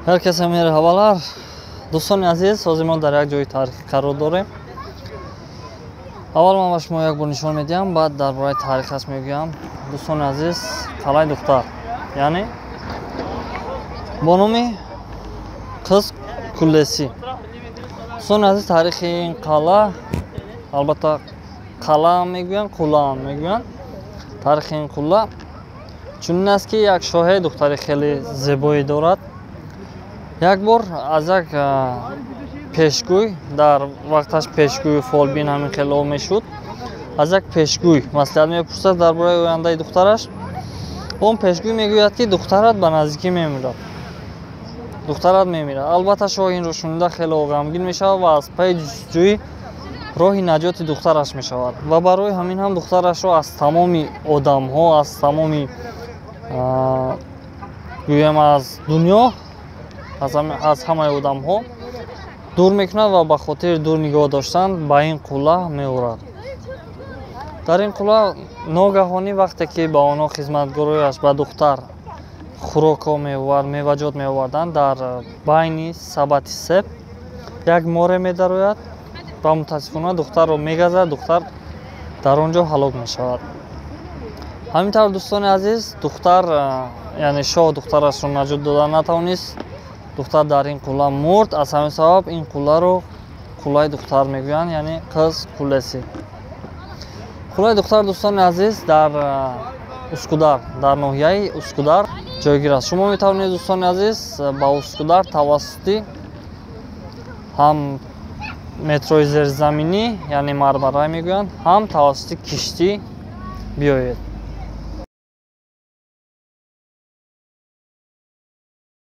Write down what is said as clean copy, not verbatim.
Herkese merhabalar. Дӯстони азиз, ҳозир мо дар як ҷои таърихӣ қарор дорем. Аввал ман ба шумо як бор нишон медиҳам, баъд дар бораи таърихаш мегӯям. Дӯстони азиз, қалъаи духтар, яъне бо номи Қиз Кулесӣ. Дӯстони азиз, таърихи ин қалъа, албатта қалъаам мегӯянд, қуллаам мегӯянд. Таърихи ин қулла чунин аст, ки як шоҳе духтари хеле зебое дорад. Як бор аз як пешгӯй, дар вақташ пешгӯю фолбин ҳамин хело мешуд, аз як пешгӯй маслиҳат мепурсад дар бораи ояндаи духтараш. Он пешгӯй мегӯяд, ки духтарат ба наздикӣ мемирад, духтарат мемирад. Албатта, шоҳ инро шунида хело ғамгин мешавад ва аз пайи ҷустуҷӯи роҳи наҷоти духтараш мешавад ва барои ҳамин ҳам духтарашро аз тамоми одамҳо, аз тамоми, гӯям, аз дунё, аз ҳамаи одамҳо дур мекунад ва ба хотири дур нигоҳ доштан ба ин қулла меорад. Дар ин қулла ногаҳонӣ, вақте ки ба онҳо хизматгорояш ба духтар хӯрокҳо меовард, меваҷот меоварданд, дар байни сабати себ як море медарояд ва мутаассифона духтарро мегазад. Духтар дар он ҷо ҳалок мешавад. Ҳамин тавр, дӯстони азиз, духтар, яъне шоҳ духтарашро наҷот дода натавонист. Духтар дар ин қулла мурд. Аз ҳамин сабаб ин қулларо қуллаи духтар мегӯянд, яъне Қиз Кулесӣ. Қуллаи духтар, дӯстони азиз, дар Ускудар, дар ноҳияи Ускудар ҷойгир аст. Шумо метавонед, дӯстони азиз, ба Ускудар тавассути ҳам метрои зерзаминӣ, яъне Мармарай мегӯянд, ҳам тавассути киштӣ биёед.